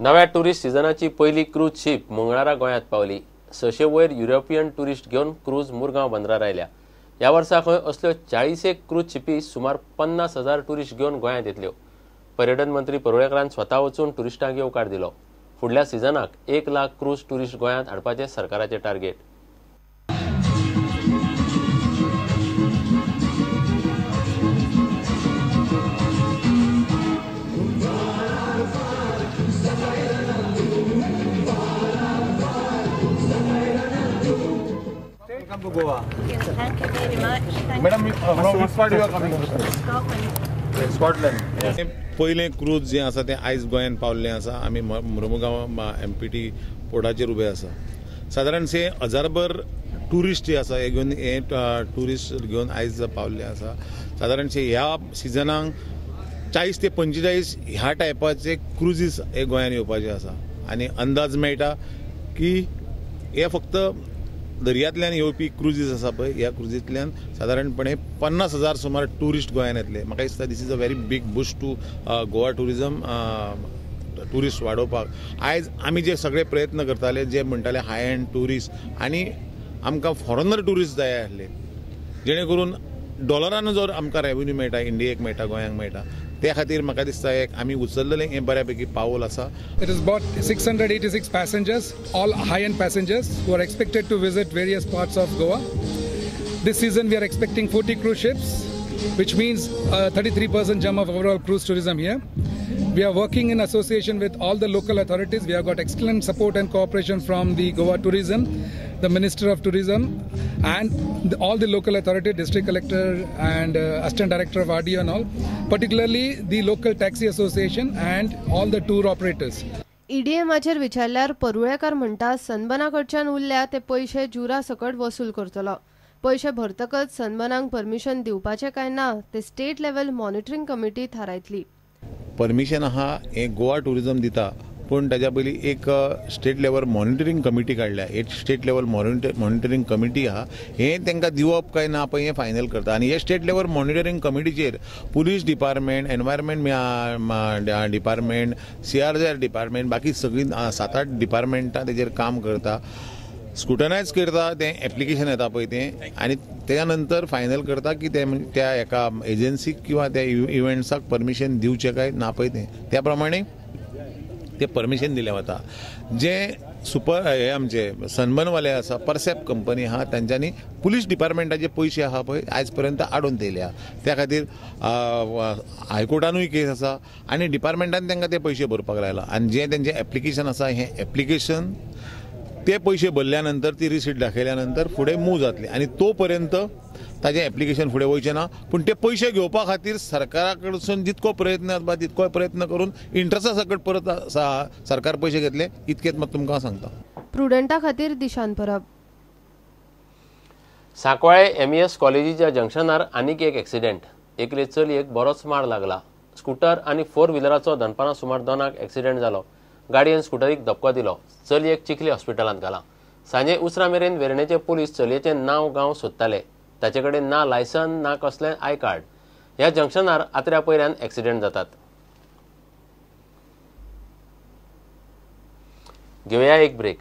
नव्या टुरिस्ट सिजनाची पयली cruise ship मंगळारा गोंयांत पावली. 600 वयर युरोपियन टुरिस्ट घेवन क्रूज मुरगांव बंदरार आयल्या. ह्या वर्सा खंय असल्यो 40 क्रूज शिपी सुमार 50,000 टुरिस्ट घेवन गोंयांत येतल्यो. पर्यटन मंत्री परुळेकरान स्वता वचून टुरिस्टांक येवकार दिलो. फुडल्या सिजनाक 1 लाख क्रूज टुरिस्ट गोंयांत हाडपाचें सरकाराचें target. Welcome to Goa. Thank you very much. Thank Madam, you. From which part you are coming? Scotland. Scotland. पयलें क्रूज जें आसा तें आयज गोंयांत पावल्लें आसा. आमी मुरमुगांव एमपीटी पोर्टाचेर उबे आसा. सादारणशे 1000 टुरिस्ट जे आसा हे घेवन हे टुरिस्ट घेवन आयज पावल्ले आसा. सादारणशे ह्या सिजनाक 40 ते 45 ह्या टायपाचे क्रुजीस हे गोंयांत येवपाचे आसा. आनी अंदाज मेळटा की हे फक्त दर्यांतल्यान येवपी क्रुजीस आसा पळय, ह्या क्रुजींतल्यान सादारणपणे 50,000 सुमार टुरिस्ट गोंयांत येतले. म्हाका दिसता this is a very big boost to Goa tourism. Tourist वाडोवपाक आयज आमी जे सगळे प्रयत्न करताले, जे म्हणटाले हाय एंड टुरिस्ट, आनी आमकां फॉरेनर टुरिस्ट जाय आसले, जेणे करून डॉलरान जर आमकां रेवेन्यू मेळटा, इंडियेक मेळटा, गोंयांक मेळटा, त्या खातीर म्हाका दिसता एक आमी उचललें हें बऱ्यापैकी पावल आसा. It is about 686 passengers, all high-end passengers who are expected to visit various parts of Goa. This season we are expecting 40 cruise ships, which means a 33% jump of overall cruise tourism here. We are working in association with all the local authorities. We have got excellent support and cooperation from the Goa Tourism, the Minister of Tourism, and all the local authority, District Collector and Assistant Director of RDO and all, particularly the local taxi association and all the tour operators. ईडीएमाचेर विचारल्यार परुळेकर म्हणटा सनबना कडच्यान उरल्या ते पयशे जुरा सकट वसूल करतलो. पयशे भरतकच सनबनाक परमिशन दिवपाचें काय ना ते स्टेट लेव्हल मॉनिटरींग कमिटी थारायतली. परमिशन आहा हें गोवा टुरिझम दिता, पूण ताज्या पयलीं एक स्टेट लेवल मॉनिटरींग कमिटी काडल्या. एक स्टेट लेवल मॉनिटरींग कमिटी आहा, हें तांकां दिवप काय ना पळय हें फायनल करता. आनी हे स्टेट लेवल मॉनिटरींग कमिटीचेर police department, environment department, CRZ department, बाकी सगळीं 7-8 डिपार्टमेंटां तेजेर काम करता, स्क्रुटनायज करता तें एप्लिकेशन येता पळय तें, आनी तेज्या नंतर फायनल करता की ते त्या एका एजन्सीक किंवा त्या इव्हेंट्साक परमिशन दिवचें काय ना पळय तें, त्या प्रमाणे ते परमिशन दिलें वता. जे सुपर हे आमचे सनबर्नवाले आसा, परसेप कंपनी आहा, तांच्यांनी पुलीस डिपार्टमेंटाचे पयशे आहा पळय आयज पर्यंत आडोवन दिले आहा. त्या खातीर हायकोर्टानूय केस आसा आनी डिपार्टमेंटान तांकां ते पयशे भरपाक लायला. आनी जें तेंचें एप्लिकेशन आसा हें एप्लिकेशन ते पयशे भरल्या नंतर ती रिसीट दाखयल्या नंतर फुडें मूव जातली आनी तो पर्यंत ताजें एप्लिकेशन फुडें वयचें ना. पूण ते पयशे घेवपा खातीर सरकारा कडसून जितको प्रयत्न आसता तितको प्रयत्न करून इंट्रस्टा सकट परत सरकार पयशे घेतले इतकेच मात तुमकां सांगता. प्रुडंटा खातीर दिशान परब. सांकवाळे एमईएस कॉलेजीच्या जंक्शनार आनीक एक एक्सिडेंट. एकले चलयेक बरोच मार लागला. स्कूटर आनी 4 व्हिलराचो दनपारां सुमार 2 एक्सिडेंट जालो. गाडयेन स्कुटरीक धपको दिलो. चलयेक चिखली हॉस्पिटलांत घाला. सांजे उसरां मेरेन वेर्णेचे पुलीस चलयेचें नांव गांव सोदताले. ताचे कडेन ना लायसन ना कसलें I card. ह्या जंक्शनार आत्र्या पयऱ्यान एक्सिडेंट जातात. घेवया एक ब्रेक.